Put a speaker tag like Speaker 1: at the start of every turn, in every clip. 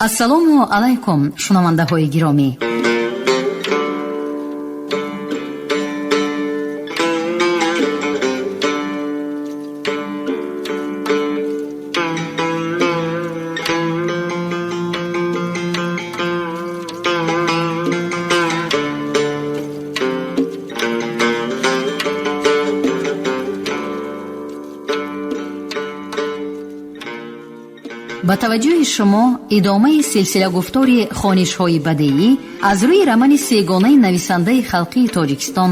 Speaker 1: Ассалому алайкум, шунавандаҳои гиромӣ. Ба таваҷҷӯҳи шумо идомаи силсилагуфтори хонишҳои бадеӣ аз рӯи романи сегонаи нависандаи халқии Тоҷикистон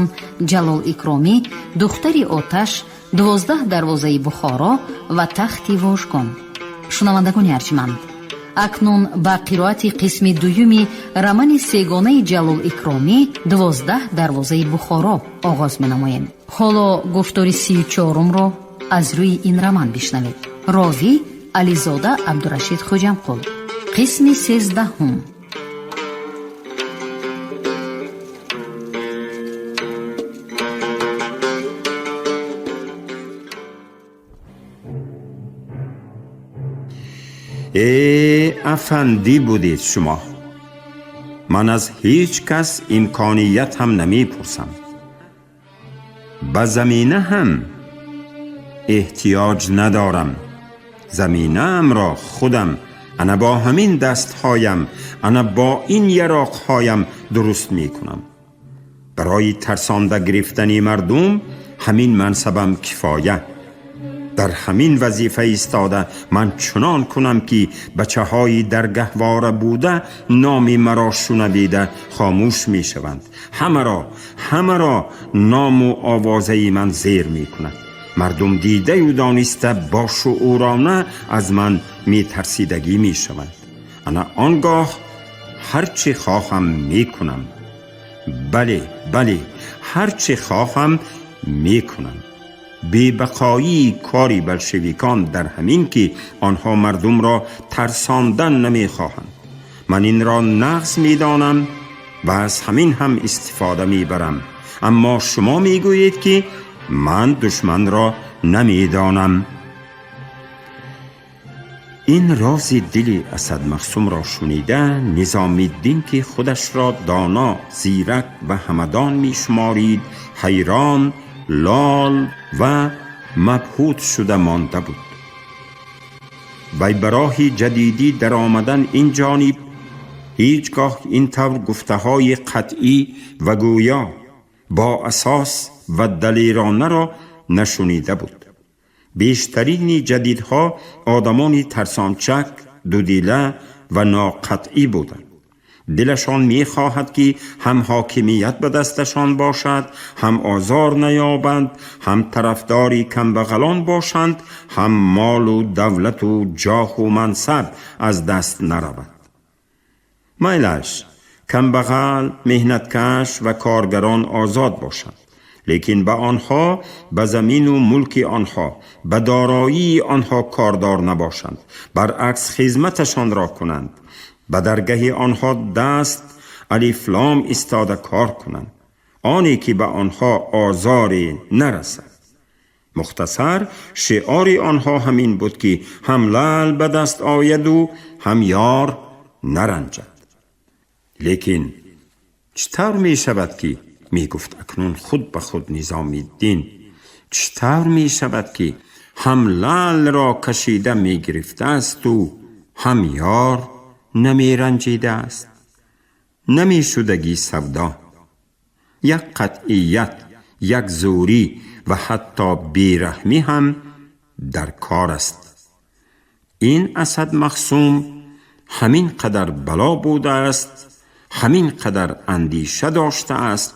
Speaker 1: Ҷалол Икромӣ «Духтари оташ», «12 дарвозаи Бухоро» ва «Тахти вожгон». Шунавандагони арҷманд, акнун ба қироати қисми дуюми романи сегонаи Ҷалол Икромӣ «12 дарвозаи Бухоро» оғоз менамоем. Ҳоло гуфтори 34-умро аз рӯи ин роман бишнавед. Ровӣ Ализода Абдурашид Хоҷамқул. Қисми 13-ум.
Speaker 2: Э, афандӣ будед шумо. Ман аз ҳеҷ кас имконият ҳам намепурсам, ба замина ҳам эҳтиёҷ надорам. Заминаамро худам ана бо ҳамин дастҳоям, ана бо ин яроқҳоям дуруст мекунам. Барои тарсонда гирифтани мардум ҳамин мансабам кифоя. Дар ҳамин вазифа истода ман чунон кунам, ки бачаҳои дар гаҳвора буда номи маро шунавида хомӯш мешаванд. Ҳамаро, ҳамаро ному овозаи ман зер мекунад. Мардум дидаю дониста бо шуурона аз ман метарсидагӣ мешаванд. Ана он гоҳ ҳар чӣ хоҳам мекунам. Бале, бале, ҳар чӣ хоҳам мекунам. Бебақоии кори болшевикон дар ҳамин, ки онҳо мардумро тарсондан намехоҳанд. Ман инро нағз медонам ва аз ҳамин ҳам истифода мебарам. Аммо шумо мегӯед, ки ман душманро намедонам. Ин рози дили Асадмахсумро шунида, Низомиддин, ки худашро доно, зирак ва ҳамадон мешуморид, ҳайрон, лол ва мабҳут шуда монда буд. Вай ба роҳи ҷадидӣ даромадан ин ҷониб ҳеҷ гоҳ ин тавр гуфтаҳои қатъӣ ва гӯё бо асос ва далеронаро нашунида буд. Бештарини ҷадидҳо одамони тарсончак, дудила ва ноқатъӣ буданд. Дилашон мехоҳад, ки ҳам ҳокимият ба дасташон бошад, ҳам озор наёбанд, ҳам тарафдори камбағалон бошанд, ҳам молу давлату ҷоҳу мансаб аз даст наравад. Майлаш, камбағал, меҳнаткаш ва коргарон озод бошанд, лекин ба онҳо, ба замину мулки онҳо, ба дороии онҳо кордор набошанд, баръакс хизматашонро кунанд, ба даргаҳи онҳо даст алифлом истода кор кунанд, оне ки ба онҳо озоре нарасад. Мухтасар, шиори онҳо ҳамин буд, ки ҳам лаъл ба даст ояду ҳам ёр наранҷад. Лекин чӣ тавр мешавад, ки мегуфт акнун худ ба худ Низомиддин, чӣ тавр мешавад, ки ҳам лаълро кашида мегирифтаасту ҳам ёр намеранҷидааст? Намешудагӣ савдо. Як қатъият, як зӯрӣ ва ҳатто бераҳмӣ ҳам дар кор аст. Ин Асад Махсум ҳамин қадар бало будааст, ҳамин қадар андеша доштааст,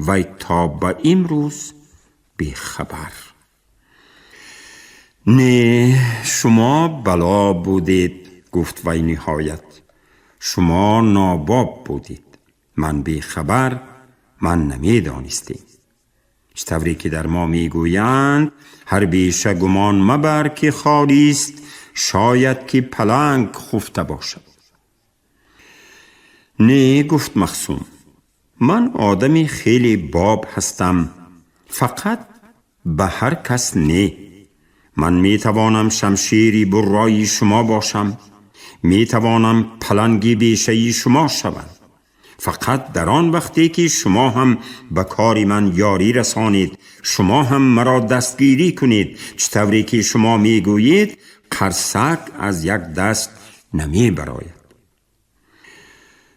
Speaker 2: вай то ба имрӯз бехабар. Не, шумо бало будед, гуфт вай ниҳоят. Шумо нобоб будед, ман бехабар, ман намедонистем. Чӣ тавре ки дар мо мегӯянд: ҳар беша гумон мабар, ки холист, шояд ки паланг хуфта бошад. Не, гуфт Махсум, ман одами хеле боб ҳастам, фақат ба ҳар кас не. Ман метавонам шамшери буррои шумо бошам. می توانم پلنگی بیشه شما شوم، فقط در آن وقتی که شما هم به کار من یاری رسانید، شما هم مرا دستگیری کنید. چطوری که شما میگویید قرصک از یک دست نمی براید.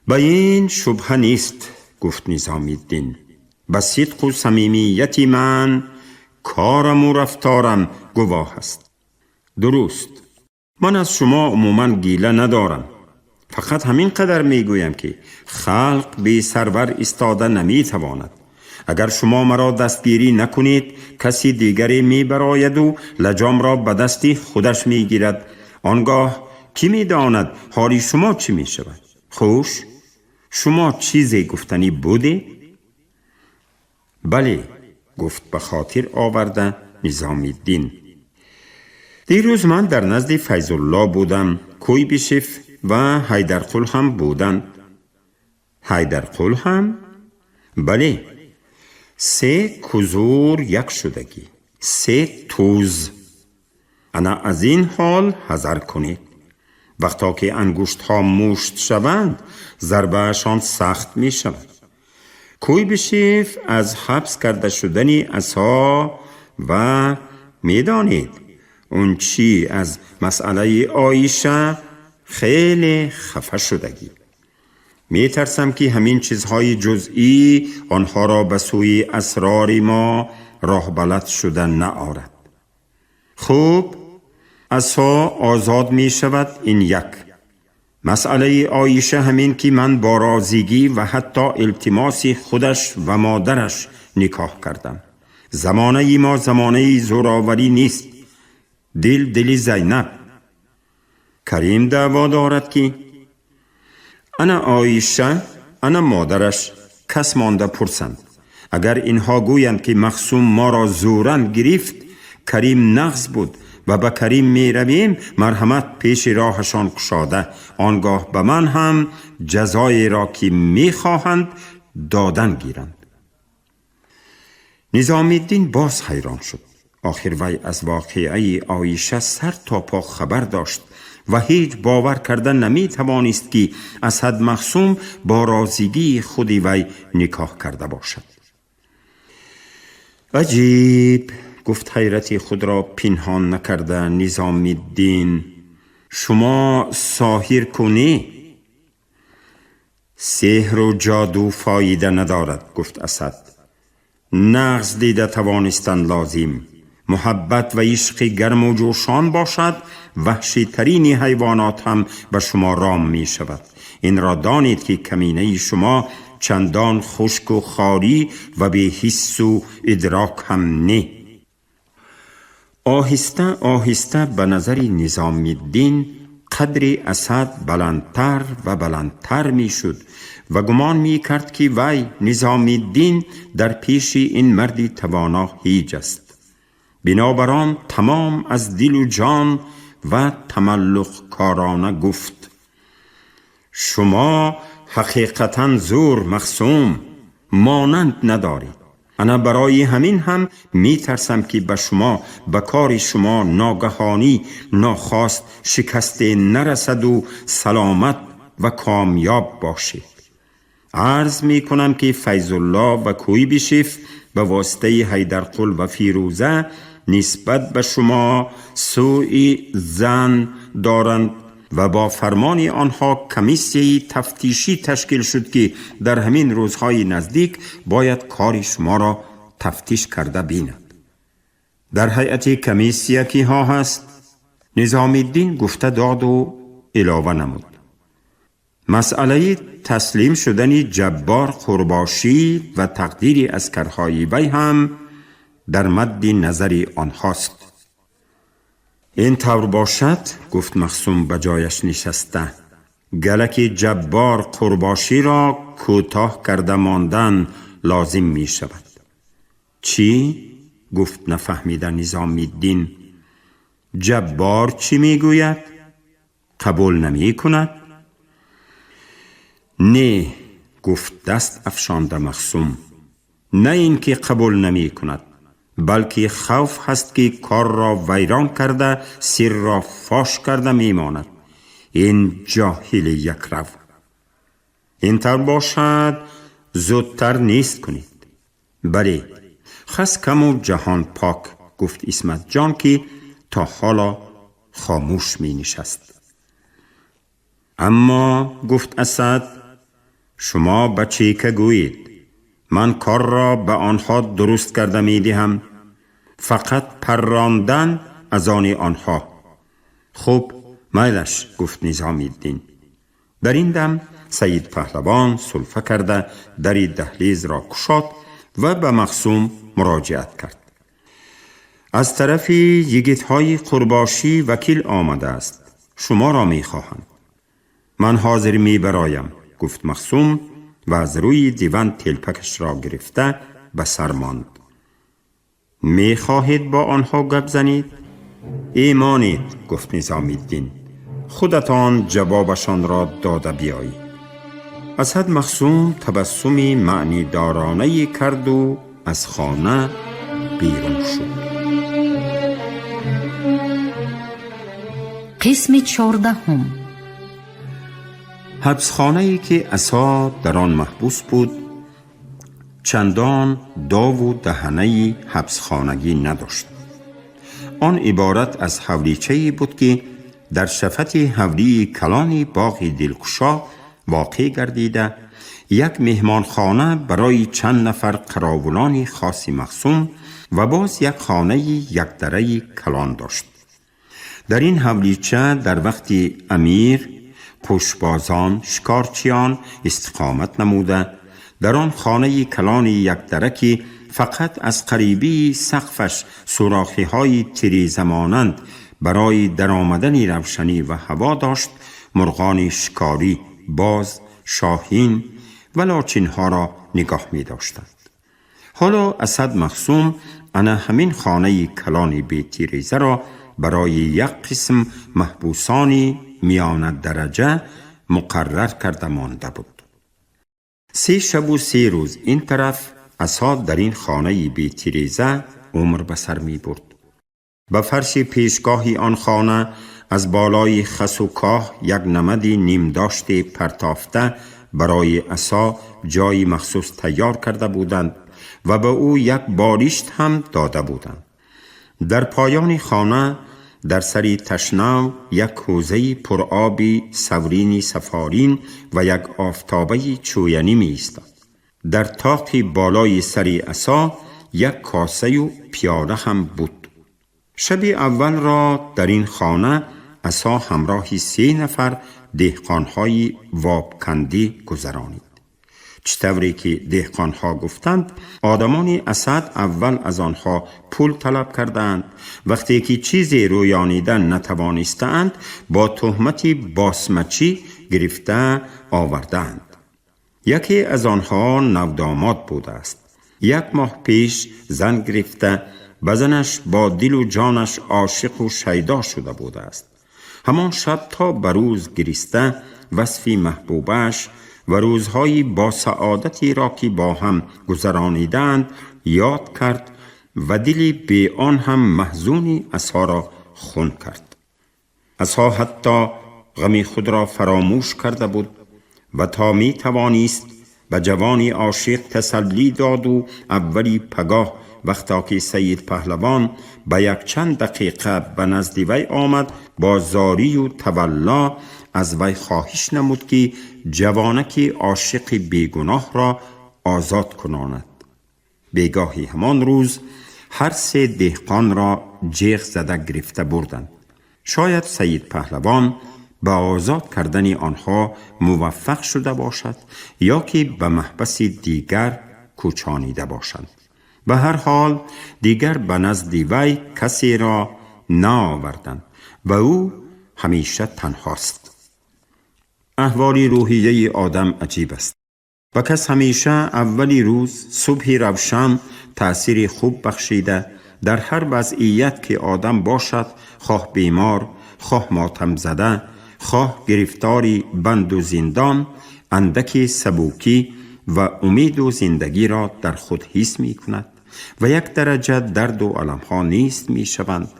Speaker 2: به این شبهه نیست، گفت نظام الدین. به صدق و صمیمیت من کارم و رفتارم گواه است. درست، من از شما عموما گیله ندارم، فقط همین قدر میگویم که خلق بی سرور ایستاده نمیتواند. اگر شما مرا دستگیری نکنید کسی دیگری میبراید و لجام را به دست خودش میگیرد. آنگاه کی میداند حالی شما چی میشود؟ خوش، شما چیزی گفتنی بودی؟ بله، گفت به خاطر آورده نظام الدین. دیروز من در نزد فیض الله بودم. کویبیشف و حیدرقل هم بودند. حیدرقل هم؟ بله. سه کزور یک شدگی، سه توز. انا از این حال حذر کنید. وقتا که انگشت ها مشت شوند ضربهشان سخت می شود. کویبیشف از حبس کرده شدن عصا و میدانید اون چی از مسئله عایشه خیلی خفه شدگی. می ترسم که همین چیزهای جزئی آنها را به سوی اسرار ما راه بلد شده نآرد. خوب، عصا آزاد می شود، این یک. مسئله عایشه همین که من با راضیگی و حتی التماس خودش و مادرش نکاح کردم. زمانه ما زمانه زوراوری نیست. دل دلی زینب. کریم دعوا دارد که انا عایشه، انا مادرش کس مانده پرسند. اگر اینها گویند که مخصوم ما را زورا گرفت، کریم نغز بود و به کریم می رویم، مرحمت پیش راهشان کشاده. آنگاه به من هم جزای را که می خواهند دادن گیرند. نظام الدین باز حیران شد. آخر وی از واقعه عایشه سر تا پا خبر داشت و هیچ باور کرده نمی توانست که اسد مخصوم با راضیگی خودی وی نکاح کرده باشد. عجیب، گفت حیرت خود را پنهان نکرده نظام الدین. شما ساحر کنی؟ سحر و جادو فایده ندارد، گفت اسد. نغز دیده توانستن لازم. محبت و عشق گرم و جوشان باشد، وحشی ترین حیوانات هم به شما رام می شود. این را دانید که کمینه شما چندان خشک و خالی و به حس و ادراک هم نه. آهسته آهسته به نظر نظام الدین قدر اسد بلندتر و بلندتر می شد و گمان می کرد که وی نظام الدین در پیش این مرد توانا هیچ است. بنابران تمام از دل و جان و تملق کارانه گفت: شما حقیقتا زور مخصوم مانند ندارید. انا برای همین هم می ترسم که به شما، به کار شما ناگهانی ناخواست شکست نرسد و سلامت و کامیاب باشید. عرض می کنم که فیض الله و کویبیشف به واسطه حیدرقل و فیروزه نسبت به شما سوء ظن دارند و با فرمان آنها کمیسیه تفتیشی تشکیل شد که در همین روزهای نزدیک باید کار شما را تفتیش کرده بیند. در هیئت کمیسیه کی ها هست؟ نظام الدین گفته داد و علاوه نمود: مسئله تسلیم شدن جبار قرباشی و تقدیر عسکرهای وی هم در مد نظر آنهاست. این طور باشد، گفت مخصوم به جایش نشسته، گلک جبار قرباشی را کوتاه کرده ماندن لازم می شود. چی؟ گفت نفهمیده نظام الدین. جبار چی می گوید؟ قبول نمی کند؟ نه، گفت دست افشانده مخصوم، نه اینکه قبول نمی کند، بلکه خوف هست که کار را ویران کرده، سر را فاش کرده میماند. Ин ҷоҳили якрав. Ин тавр бошад, зудтар нест кунед. Бале, хас каму ҷаҳон пок, гуфт Исматҷон, ки то ҳоло хомӯш менишаст. Аммо, гуфт Асад, шумо ба чека гӯед, ман корро ба онҳо дуруст карда медиҳам, фақат паррондан аз они онҳо. Хуб, майлаш, гуфт Низомиддин. Дар ин дам Саид Паҳлавон сулфа карда дари даҳлизро кушод ва ба Мақсум муроҷиат кард. Аз тарафи йигитҳои қурбошӣ вакил омадааст, шуморо мехоҳанд. Ман ҳозир мебароям, гуфт Мақсум ва аз рӯи диван телпакашро гирифта ба сар монд. Мехоҳед бо онҳо гап занед? Имонед, гуфт Низомиддин, худатон ҷавобашонро дода биёед. Асад Мақсум табассуми маънидоронае карду аз хона берун шуд.
Speaker 1: Қисми 14.
Speaker 2: Ҳабсхонае ки Асо дар он маҳбус буд, чандон дову даҳанаи ҳабсхонагӣ надошт. Он иборат аз ҳавличае буд, ки дар шафати ҳавлии калони боғи дилкушо воқеъ гардида, як меҳмонхона барои чанд нафар қаровулони хоси Мақсум ва боз як хонаи якдараи калон дошт. Дар ин ҳавлича дар вақти амир пушбозон, шикорчиён истиқомат намуда, дар он хонаи калони якдара, ки фақат аз қарибии сақфаш сӯрохиҳои тирезамонанд барои даромадани равшанӣ ва ҳаво дошт, мурғони шикорӣ, боз, шоҳин ва лочинҳоро нигоҳ медоштанд. Ҳоло Асад Мақсум ана ҳамин хонаи калони бетирезаро барои як қисм маҳбусони миёнадараҷа муқаррар карда монда буд. 3 шабу 3 рӯз ин тараф Асад дар ин хонаи бетиреза умр ба сар мебурд. Ба фарши пешгоҳи он хона аз болои хасу коҳ як намади нимдошти партофта барои Асо ҷои махсус тайёр карда буданд ва ба ӯ як болишт ҳам дода буданд. Дар поёни хона дар сари ташнав як кӯзаи пуроби саврини сафорин ва як офтобаи чӯянӣ меистод. Дар тоқи болои сари Асо як косаю пиёла ҳам буд. Шаби аввалро дар ин хона Асо ҳамроҳи 3 нафар деҳқонҳои вобкандӣ гузаронид. Чӣ тавре ки деҳқонҳо гуфтанд, одамони Асад аввал аз онҳо пул талаб кардаанд. Вақте ки чизе рӯёнида натавонистаанд, бо туҳмати босмачӣ гирифта овардаанд. Яке аз онҳо навдомод будааст. 1 моҳ пеш зан гирифта, ба занаш бо дилу ҷонаш ошиқу шайдо шуда будааст. Ҳамон шаб то ба рӯз гириста васфи маҳбубааш ва рӯзҳои босаодатеро ки бо ҳам гузаронидаанд ёд кард ва дили бе он ҳам маҳзуни Асоро хун кард. Асо ҳатто ғами худро фаромӯш карда буд ва то метавонист ба ҷавони ошиқ тасаллӣ доду аввали пагоҳ вақто ки Саид Паҳлавон ба якчанд дақиқа ба назди вай омад, бо зорию тавалло аз вай хоҳиш намуд, ки ҷавонаки ошиқи бегуноҳро озод кунонад. Бегоҳи ҳамон рӯз ҳар 3 деҳқонро ҷеғ зада гирифта бурданд. Шояд Саид Паҳлавон ба озод кардани онҳо муваффақ шуда бошад ё ки ба маҳбаси дигар кӯчонида бошанд. Ба ҳар ҳол дигар ба назди вай касеро наоварданд ва ӯ ҳамеша танҳост. Аҳволи рӯҳияи одам аҷиб аст ва кас ҳамеша аввали рӯз субҳи равшан таъсири хуб бахшида, дар ҳар вазъият ки одам бошад, хоҳ бемор, хоҳ мотамзада, хоҳ гирифтори банду зиндон, андаки сабукӣ ва умеду зиндагиро дар худ ҳис мекунад ва як дараҷа дарду аламҳо нест мешаванд,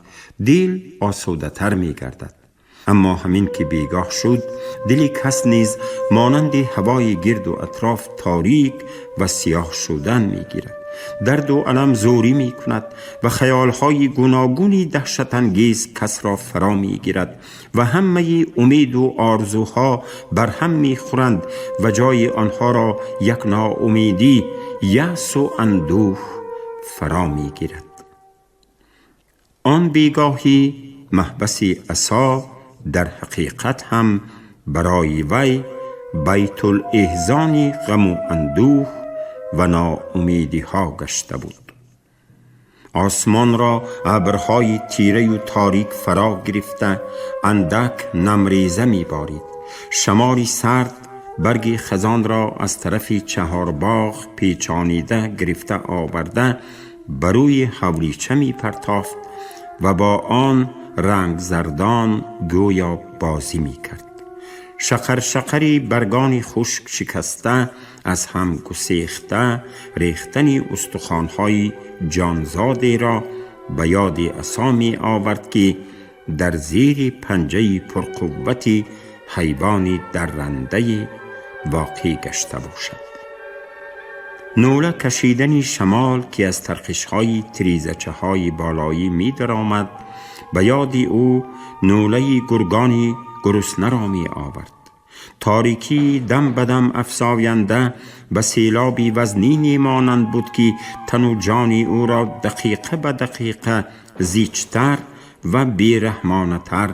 Speaker 2: дил осудатар мегардад. اما همین که بیگاه شد دل کس نیز مانند هوای گرد و اطراف تاریک و سیاه شدن می گیرد. درد و الم زوری می کند و خیالهای گوناگونی دهشت انگیز کس را فرا می گیرد و همه امید و آرزوها بر هم می خورند و جای آنها را یک ناامیدی، یأس و اندوه فرا می گیرد. آن بیگاهی محبس عصا در حقیقت هم برای وی بیت الاحزان غم و اندوه و ناامیدی ها گشته بود. آسمان را ابرهای تیره و تاریک فرا گرفته اندک نمریزه می بارید. شماری سرد برگ خزان را از طرف چهارباغ پیچانیده گرفته آورده بر روی حولیچه می پرتافت و با آن رنگ زردان گویا بازی می کرد. شقر شقری برگان خشک شکسته از هم گسیخته ریختن استخوان‌های جانزادی را به یاد عصا می آورد که در زیر پنجه پرقوت حیوان درنده واقع گشته باشد. نوله کشیدن شمال که از ترقش‌های تریزچه های بالایی می درآمد به یاد او نوله گرگانی گرسنه را می آورد. تاریکی دم به دم افزاینده به سیلابی وزنینی مانند بود که تن و جان او را دقیقه به دقیقه زیچتر و بیرحمانه تر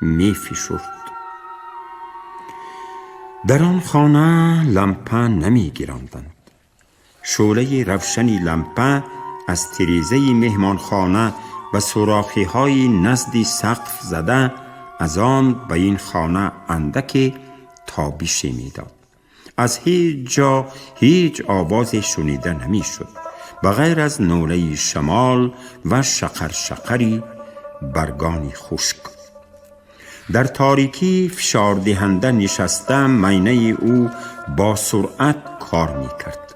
Speaker 2: می فشرد. در آن خانه لمپه نمی گراندند. شعله روشن لمپه از تریزه مهمانخانه و سوراخی های نزد سقف زده از آن به این خانه اندک تابشی میداد. از هیچ جا هیچ آوازی شنیده نمیشد به غیر از نوله شمال و شقر شقری برگانی خشک. در تاریکی فشار دهنده نشسته مینه او با سرعت کار میکرد.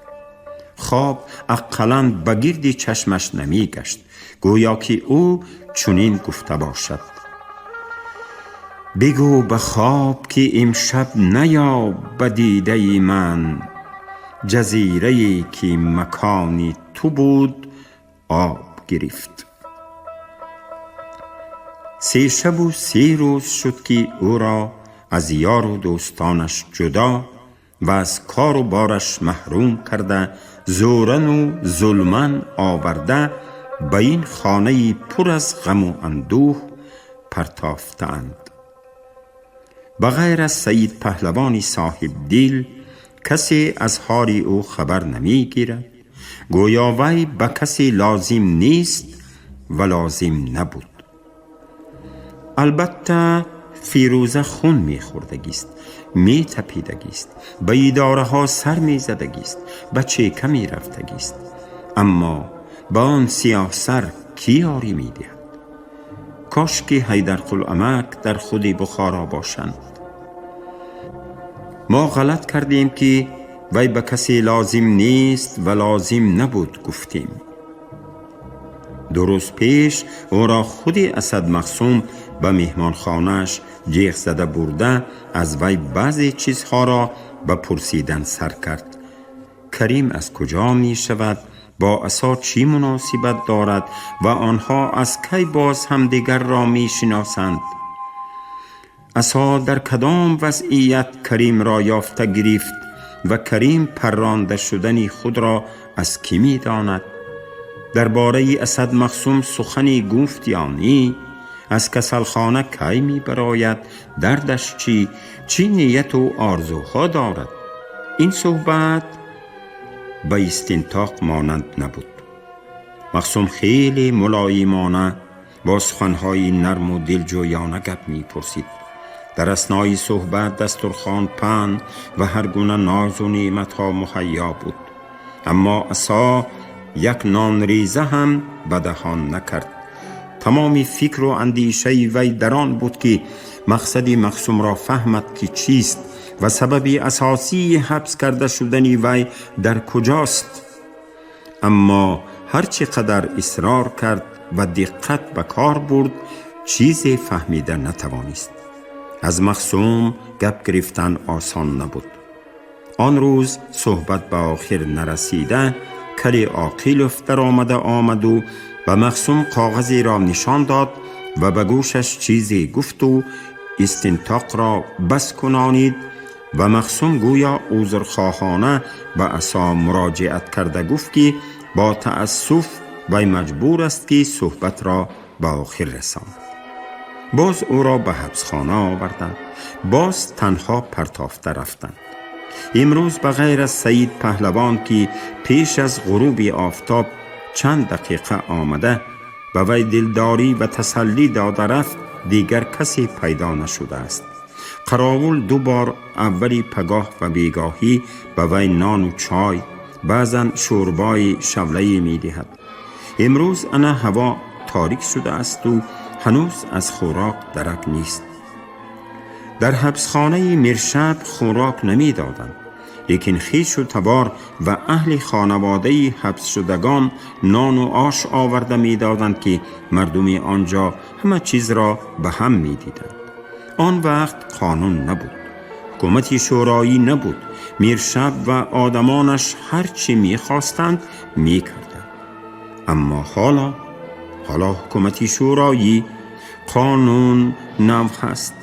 Speaker 2: خواب اقلا به گرد چشمش نمیگشت، گویا که او چنین گفته باشد: بگو به خواب که امشب نیا به دیده من، جزیره‌ای که مکانی تو بود آب گرفت. 3 شب و 3 روز شد که او را از یار و دوستانش جدا و از کار و بارش محروم کرده، زورن و ظلمن آورده به این خانه پر از غم و اندوه پرتافتند. بغیر از سعید پهلوانی صاحب دل کسی از حال او خبر نمی گیرد، گویا وی به کسی لازم نیست و لازم نبود. البته فیروزه خون می خوردگیست، می تپیدگیست، به اداره ها سر می زدگیست، به چیکه می رفتگیست، اما با آن سیاه سر کی یاری می دهد؟ کاش که حیدرقل امک در خود بخارا باشند. ما غلط کردیم که وی به کسی لازم نیست و لازم نبود گفتیم. 2 روز پیش او را خود اسد مقسوم به مهمانخانه‌اش جیغ زده برده از وی بعضی چیزها را به پرسیدن سر کرد. کریم از کجا می شود؟ با عصا چی مناسبت دارد؟ و آنها از کی باز همدیگر را می شناسند؟ عصا در کدام وضعیت کریم را یافته گرفت و کریم پرانده شدن خود را از کی می داند؟ درباره اسد مقسوم سخنی گفت یا نی؟ از کسلخانه کی می براید؟ دردش چی؟ چی نیت و آرزوها دارد؟ این صحبت به استنطاق مانند نبود. مقسوم خیلی ملایمانه با سخنهای نرم و دلجویانه گپ می پرسید. در اثنای صحبت دسترخوان پهن و هر گونه ناز و نعمتها مهیا بود، اما عصا یک نان ریزه هم به دهان نکرد. تمام فکر و اندیشه وی در آن بود که مقصد مقسوم را فهمد که چیست و سبب اساسی حبس کرده شدن وی در کجاست. اما هرچه قدر اصرار کرد و دقت به کار برد چیز فهمیده نتوانست. Аз Мақсум гап гирифтан осон набуд. Он рӯз суҳбат ба охир нарасида, Кали Оқилов даромада омаду ба Мақсум коғазеро нишон дод ва ба гӯшаш чизе гуфту истинтоқро бас кунонид ва Мақсум гӯё узрхоҳона ба Асо муроҷиат карда гуфт, ки бо таассуф вай маҷбур аст, ки суҳбатро ба охир расонад. Боз ӯро ба ҳабсхона оварданд, боз танҳо партофта рафтанд. Имрӯз ба ғайр аз Саид Паҳлавон, ки пеш аз ғуруби офтоб чанд дақиқа омада ба вай дилдорӣ ва тасаллӣ дода рафт, дигар касе пайдо нашудааст. Қаровул ду бор, аввали пагоҳ ва бегоҳӣ, ба вай нону чой, баъзан шӯрбои шавлае медиҳад. Имрӯз ана ҳаво торик шудаасту ҳанӯз аз хӯрок дарак нест. Дар ҳабсхонаи Миршаб хӯрок намедоданд, лекин хешу табор ва аҳли хонаводаи ҳабсшудагон нону ош оварда медоданд, ки мардуми он ҷо ҳама чизро ба ҳам медиданд. Он вақт қонун набуд, ҳукумати шӯроӣ набуд. Миршаб ва одамонаш ҳар чӣ мехостанд, мекарданд. Аммо ҳоло ҳукумати шӯроӣ, қонун нав ҳаст.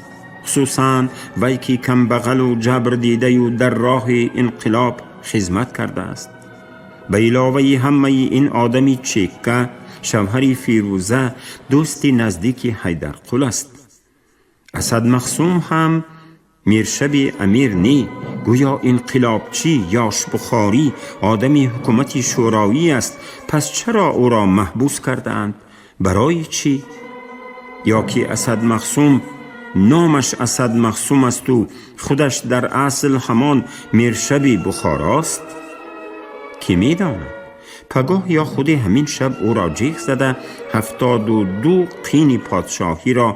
Speaker 2: Хусусан вай, ки камбағалу ҷабр дидаю дар роҳи инқилоб хизмат кардааст. Ба иловаи ҳамаи ин, одами чекка, шавҳари Фирӯза, дӯсти наздики Ҳайдарқул аст. Асад Мақсум ҳам Миршаби амир не, гӯё инқилобчӣ, ёшбухорӣ, одами ҳукумати шӯроӣ аст. Пас чаро ӯро маҳбус кардаанд? Барои чӣ? Ё ки Асад Мақсум номаш Асад Мақсум асту худаш дар асл ҳамон Миршаби Бухорост? Кӣ медонад, пагоҳ ё худи ҳамин шаб ӯро ҷеғ зада, 72 қини подшоҳиро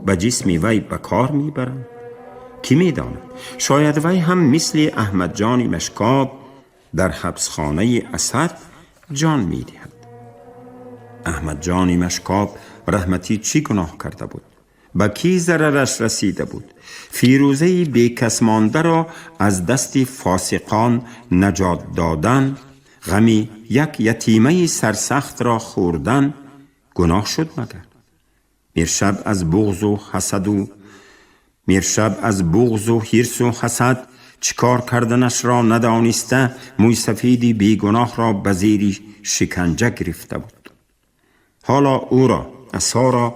Speaker 2: ба ҷисми вай ба кор мебаранд. Кӣ медонад, шояд вай ҳам мисли Аҳмадҷони Машкоб дар ҳабсхонаи Асад ҷон медиҳад. Аҳмадҷони Машкоб раҳматӣ чӣ гуноҳ карда буд? Ба кӣ зарараш расида буд? Фирӯзаи бекасмондаро аз дасти фосиқон наҷот додан, ғами як ятимаи сарсахтро хӯрдан гуноҳ шуд магар? Миршаб аз буғзу ҳирсу ҳасад чӣ кор карданашро надониста, мӯйсафеди бегуноҳро ба зери шиканҷа гирифта буд. Ҳоло ӯро, Асоро,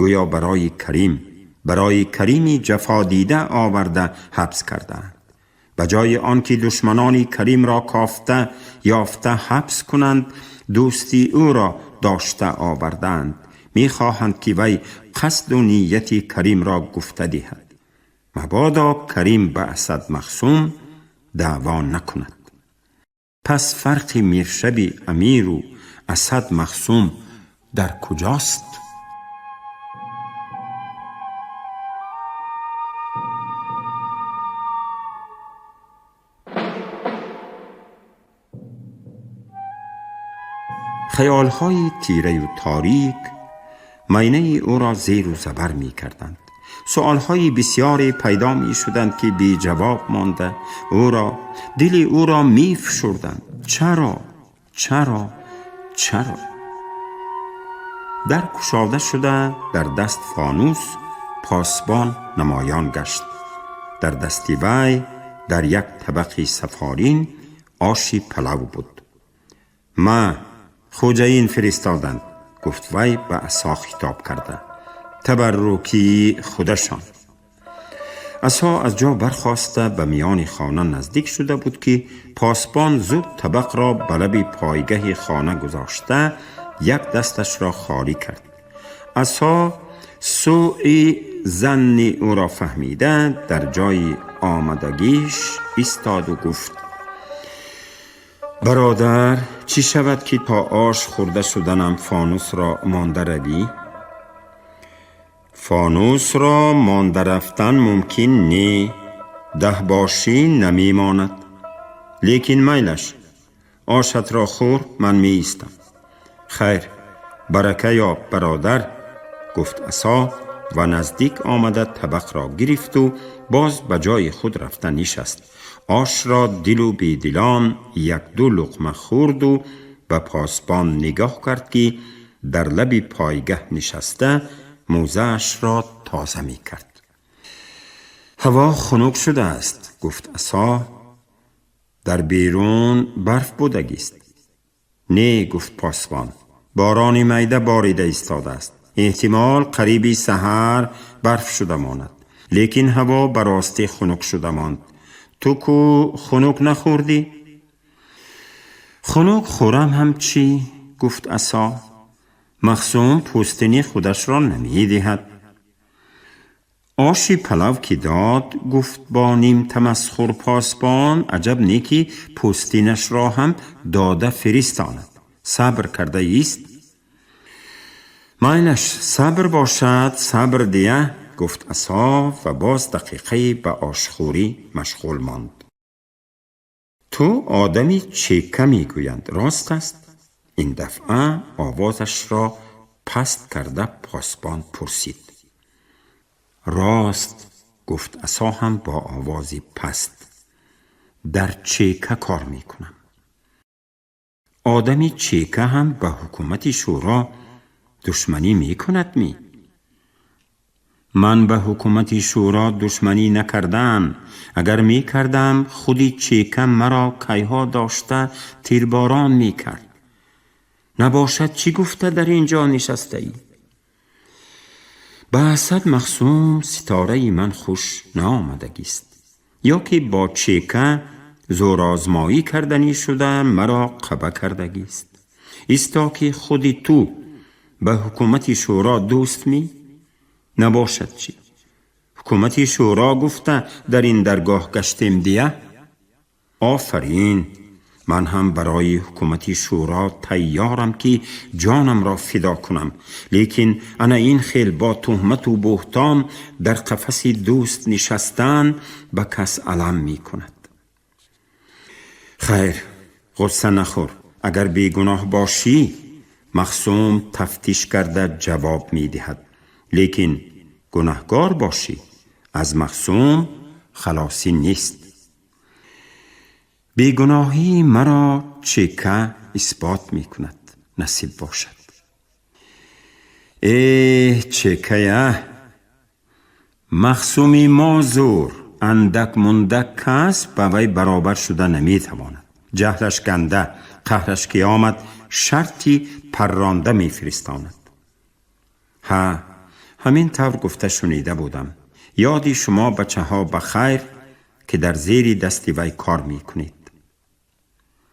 Speaker 2: гӯё барои Карим, барои Карими ҷафодида оварда ҳабс кардаанд. Ба ҷои он ки душманони Каримро кофта ёфта ҳабс кунанд, дӯсти ӯро дошта овардаанд. Мехоҳанд, ки вай қасду нияти Каримро гуфта диҳад, мабодо Карим ба Асад Мақсум даъво накунад. Пас фарқи Миршаби амиру Асад Мақсум дар куҷост? Хаёлҳои тираю торик майнаи ӯро зеру забар мекарданд. Суолҳои бисёре пайдо мешуданд, ки беҷавоб монда ӯро, дили ӯро мефшурданд. Чаро, чаро, чаро? Дар кушода шуда, дар даст фонус, посбон намоён гашт. Дар дасти вай дар як табақи сафорин оши палав буд. «Ма хоҷаин фиристоданд», гуфт вай ба Асо хитоб карда, «табаррукии худашон». Асо аз ҷо бархоста ба миёни хона наздик шуда буд, ки посбон зуд табақро ба лаби пойгаҳи хона гузошта, як дасташро холӣ кард. Асо сӯи занни ӯро фаҳмида, дар ҷои омадагиш истоду гуфт: «Бародар, чӣ шавад, ки то ош хӯрда шуданам фонусро монда равӣ?» «Фонусро монда рафтан мумкин не, даҳбошӣ намемонад. Лекин майлаш, ошатро хӯр, ман меистам». «Хайр, барака ёб, бародар», гуфт Асо و نزدیک آمده طبق را گرفت و باز به جای خود رفته نشست. آش را دل و بیدلان یک دو لقمه خورد و به پاسبان نگاه کرد که در لب پایگه نشسته موزه‌اش را تازه می کرد. هوا خنک شده است، گفت عصا. در بیرون برف بودگی است. نه، گفت پاسبان، باران میده باریده ایستاده است. احتمال قریبی سحر برف شده ماند، لیکن هوا براستی خنک شده ماند. تو کو خنک نخوردی؟ خنک خورم هم چی؟ گفت عصا. مخصوم پوستینی خودش را نمی دهد. آشی پلو که داد، گفت با نیم تمسخر پاسبان، عجب نیکی پوستینش را هم داده فرستاند. صبر کرده ایست؟ مایلش صبر باشد، صبر دیه، گفت عصا و باز دقیقه به آشخوری مشغول ماند. تو آدمی چکه میگویند، راست است؟ این دفعه آوازش را پست کرده پاسبان پرسید. راست، گفت عصا هم با آوازی پست. در چکه کار میکنم. آدمی چکه هم به حکومت شورا دشمنی میکند می؟ من به حکومت شورا دشمنی نکردم. اگر میکردم خودی چکه مرا کیها داشته تیرباران میکرد. نباشد چی گفته در اینجا نشسته ای؟ به اسد مخصوم ستاره من خوش نآمدگیست، یا که با چکه زورآزمایی کردنی شده مرا قبه کردگیست. ایستا که خودی تو به حکومت شورا دوست می؟ نباشد چی؟ حکومت شورا گفته در این درگاه گشتیم دیه؟ آفرین، من هم برای حکومت شورا تیارم که جانم را فدا کنم، لیکن انا این خیل با تهمت و بهتان در قفس دوست نشستن به کس علم می کند. خیر، غصه نخور. اگر بیگناه باشی مخصوم تفتیش کرده جواب می دهد، لیکن گناهگار باشی از مخصوم خلاصی نیست. بیگناهی مرا چکه اثبات می کند، نصیب باشد. ای چکه، مخصومی ما زور اندک مندک کس به وی برابر شده نمی تواند. جهلش گنده، قهرش که آمد شرطی پرانده می فرستاند. ها، همین طور گفته شنیده بودم. یادی شما بچه ها بخیر که در زیر دست وی کار می کنید.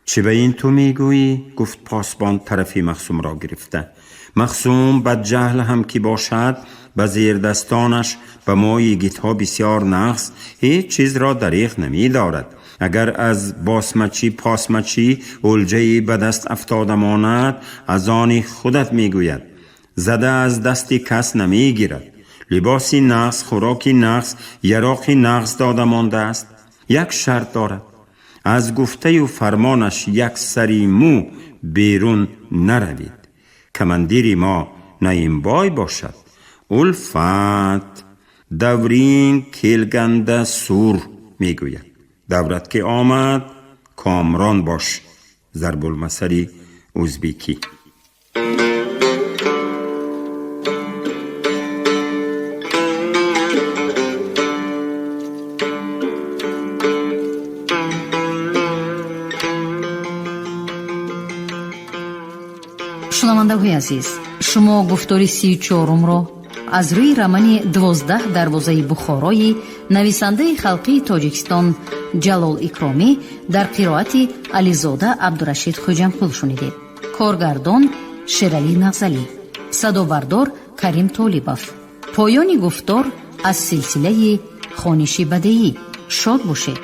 Speaker 2: چه به این تو می گویی؟ گفت پاسبان طرفی مخصوم را گرفته. مخصوم بدجهل هم که باشد به زیر دستانش به مای گیتها بسیار نقص هیچ چیز را دریغ نمی دارد. اگر از باسمچی پاسمچی الجهی به دست افتاده ماند از آن خودت می گوید. زده از دست کس نمی گیرد. لباسی نقص، خوراکی نقص، یراقی نقص داده مانده است. یک شرط دارد: از گفته و فرمانش یک سری مو بیرون نروید. کمندیر ما نایم بای باشد. الفت دورین کلگنده سور میگوید. دورت که آمد کامران باش. ضرب المثل ازبیکی.
Speaker 1: Шунавандаҳои азиз, шумо гуфтори 34-умро аз рӯи романи 12 дарвозаи Бухорои нависандаи халқии Тоҷикистон Ҷалол Икромӣ дар қироати Ализода Абдурашид Хуҷамқул шунидед. Коргардон Шералӣ Нағзалӣ, садобардор Карим Толибов. Поёни гуфтор аз силсилаи хониши бадеӣ. Шод бошед.